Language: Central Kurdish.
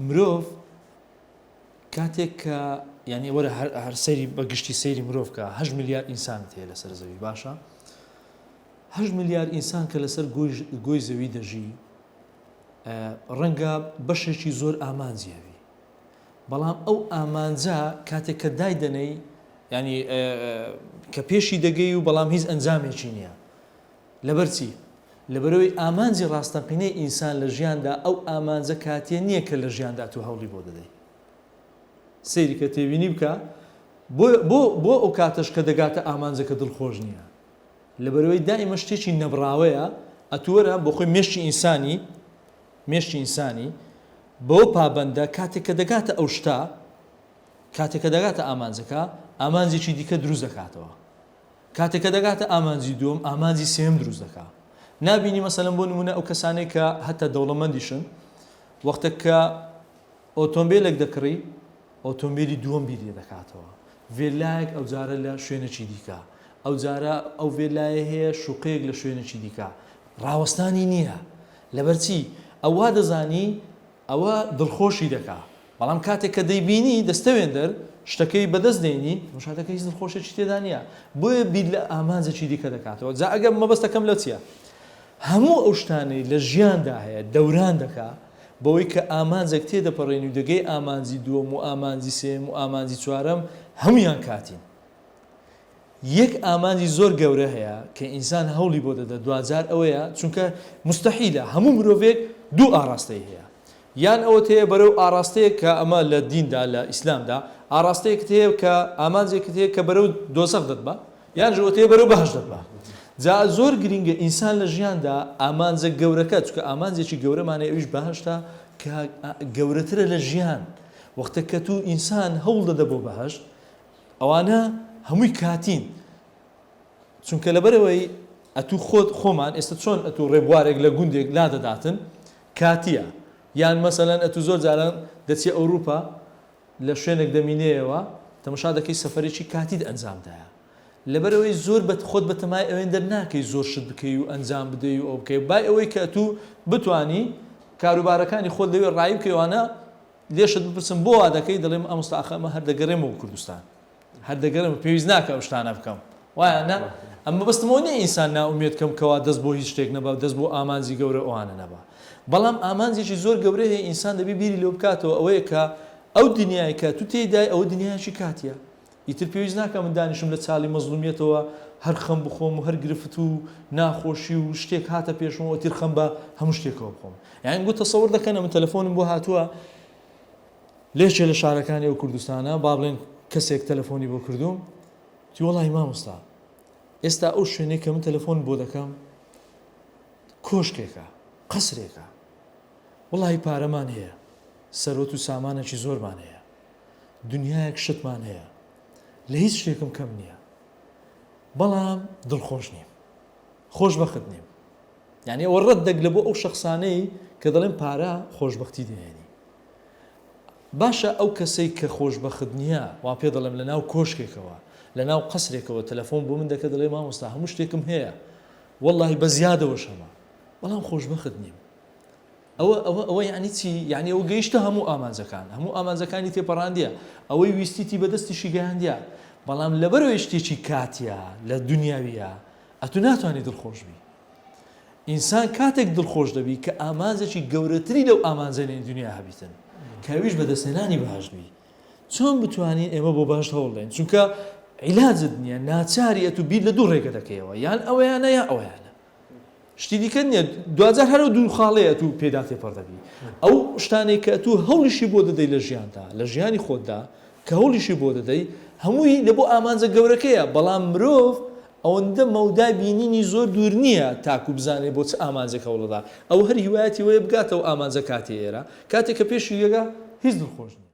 مرۆڤ کاتێک کە یانی وەرە هەر سەیری بە گشتی سەیری مرۆڤ کە هەشت ملیار ئینسانت هەیە لەسەر زەوی باشە هەشت ملیار ئینسان کە لەسەر گۆی زەوی دەژی ڕەنگە بەشێکی زۆر ئامانجی هەبی بەڵام ئەو ئامانجە کاتێک کە دایدەنەی ینی کە پێشی دەگەی و بەڵام هیچ ئەنجامێکی نییە لەبەر چی؟ لەبەرئەوەی ئامانجی ڕاستەقینەی ئینسان لە ژیاندا ئەو ئامانجە کاتیە نییە کە لە ژیاندا تۆ هەوڵی بۆ دەدەی. سەیری کە تێبینی بکە بۆ بۆ بۆ ئەو کاتەش کە دەگاتە ئامانجەکە دڵخۆش نییە. لەبەرئەوەی دائیمە شتێکی نەبڕاوەیە ئەتوو وەرە بۆ خۆی مێشکی ئینسانی مێشکی ئینسانی بەوە پابەندە کاتێک کە دەگاتە ئەو شتە کاتێک کە دەگاتە ئامانجەکە ئامانجێکی دیکە دروست دەکاتەوە. کاتێک کە دەگاتە ئامانجی دووەم ئامانجی سێیەم دروست دەکا. نابینی مەسەلەن بۆ نموونە ئەو کەسانەی کە هەتا دەوڵەمەندیشن وەختێک کە ئۆتۆمبیلێک دەکڕی ئۆتۆمبیلی دووەم بیر لێ دەکاتەوە ڤێلایەک ئەوجارە لە شوێنێکی دیکە ئەوجارە ئەو ڤێلایە هەیە شوقەیەک لە شوێنێکی دیکە ڕاوەستانی نییە لەبەرچی ئەو وا دەزانی ئەوە دڵخۆشی دەکا بەڵام کاتێک کە دەیبینی دەستەوێندەر شتەکەی بەدەست دێنی تەماشا دەکەی هیچ دڵخۆشێکی تێدا نییە بۆیە بیر لە ئامانجێکی دیکە دەکاتەوە جا ئەگەر مەبەستەکەم لە چییە هەموو ئەو شتانەی لە ژیاندا هەیە دەوران دەکا بەوەی کە ئامانجێک تێدەپەڕێنی و دەگەی ئامانجی دووەم و ئامانجی سێیەم و ئامانجی چوارەم هەموویان کاتین یەک ئامانجی زۆر گەورە هەیە کە ئینسان هەوڵی بۆ دەدات دواجار ئەوەیە چونکە موستەحیلە هەموو مرۆڤێک دوو ئاڕاستەی هەیە یان ئەوەت هەیە بەرەو ئاڕاستەیەک کە ئەمە لە دیندا لە ئیسلامدا ئاڕاستەیەکت هەیە کە ئامانجێکت هەیە کە بەرەو دۆزەخ دەتبا یان ئەوەت هەیە بەرەو بەهەشت دەتبا جا زۆر گرینگە ئینسان لە ژیاندا ئامانجە گەورەکە چونکە ئامانجێکی گەورەمان هەیە ئەویش بەهەشتە کە گەورەترە لە ژیان وەختێک کە تو ئینسان هەوڵ دەدە بۆ بەهەشت ئەوانە هەمووی کاتین چونکە لەبەرئەوەی ئەتوو خۆت خۆمان ئێستا چۆن ئەتوو ڕێبوارێک لە گوندێک لادەداتن کاتیە یان مەسەلەن ئەتوو زۆر جاران دەچیە ئەوروپا لە شوێنێک دەمینێیەوە تەمەشا دەکەی سەفەرێکی کاتیت ئەنجام دایە لەبەرئەوەی زۆر بە خۆت بەتەمای ئەوێندە ناکەی زۆر شت بکەی و ئەنجام بدەی و ئەو بکەی بای ئەوەی کە ئەتوو بتوانی کاروبارەکانی خۆت لەوێ ڕایی بکەی وانە لێشت بپرسم بۆ وا دەکەی دەڵێم مامۆستا ئاخە ئەمە هەر دەگەرێمەوە کوردستان هەر دەگەرێم پێویست ناکە ئەو شتانە بکەم وایە نا ئەم مەبەستم ئەوە نییە ئینسان نائومێد کەم کەوا دەست بۆ هیچ شتێک نەبا دەست بۆ ئامانجی گەورە ئەوانە نەبا بەڵام ئامانجێکی زۆر گەورە هەیە ئینسان دەبی بیری لێ بکاتەوە ئەوەیە کە ئەو دنیای کە تو تێیدای ئەوە دنیایەکی کاتیە ئیتر پێویست ناکا من دانیشم لە چاڵی مەزڵومیەتەوە هەر خەم بخۆم و هەر گرفت و ناخۆشی و شتێک هاتە پێشمەوە ئیتر خەم بە هەموو شتێکەوە بخۆم یانی گوت تەسەور دەکەن ئەمن تەلەفۆنم بۆ هاتووە لێکێ لە شارەکانی ئەو کوردستانە با بڵێن کەسێک تەلەفۆنی بۆ کردووم وتی وەڵاهی مامۆستا ئێستا ئەو شوێنەی کە من تەلەفۆن بۆ دەکەم کۆشکێکە قەسرێکە وەڵاهی پارەمان هەیە سەروەت و سامانێکی زۆرمان هەیە دنیایەک شتمان هەیە لە هیچ شتێکم کەم نییە بەڵام دڵخۆش نیم خۆشبەخت نیم یعنی ئەوە ڕەت دەک لە بۆ ئەو شخصانەی کە دەڵێن پارە خۆشببختی دێنی باشە ئەو کەسەی کە خۆشببخت نییە وا پێ دەڵێم لە ناو کۆشکێکەوە لە ناو قەسرێکەوە تەلەفۆن بۆ من دەکە دەڵێ مامۆستا هەموو شتێکم هەیە واللهی بە زیادەوەش هەمە بەڵام خۆشببخت نیم ئەوە ئەوە ئەوە یەعنی چی؟ یەعنی ئەوە گەیشتە هەموو ئامانجەکان، هەموو ئامانجەکانی تێپەڕاندیە، ئەوەی ویستیتی بەدەستیشی گەیاندیە، بەڵام لەبەرئەوەی شتێکی کاتیە لە دونیاویە ئەتوو ناتوانی دڵخۆش بی. ئینسان کاتێک دڵخۆش دەبی کە ئامانجێکی گەورەتری لەو ئامانجەی دونیا هەبیتن کە ئەویش بەدەستهێنانی بەهەشت بی. چۆن بتوانین ئێمە بۆ بەهەشت هەوڵ دەین؟ چونکە عیلاجت نییە، ناچاری ئەتوو بیر لە دوو ڕێگە دەکەیەوە، یان ئەوەیانە یان ئەوەیانە. شتی دیکە نییە دواجار هەر ئەو دوو خاڵەیە ئەتوو پێدا تێپەڕ دەبی ئەو شتانەی کە ئەتوو هەوڵیشی بۆ دەدەی لە ژیاندا لە ژیانی خۆتدا کە هەوڵیشی بۆ دەدەی هەمووی لە بۆ ئامانجە گەورەکەیە بەڵام مرۆڤ ئەوەندە مەودای بینینی زۆر دوور نییە تاکو بزانێ بۆ چ ئامانجێک هەوڵدەدا ئەو هەر هیوایەتی وەیە بگاتەوە ئامانجە کاتی ئێرە کاتێک کە پێشی یەگا هیچ دڵخۆش نییە.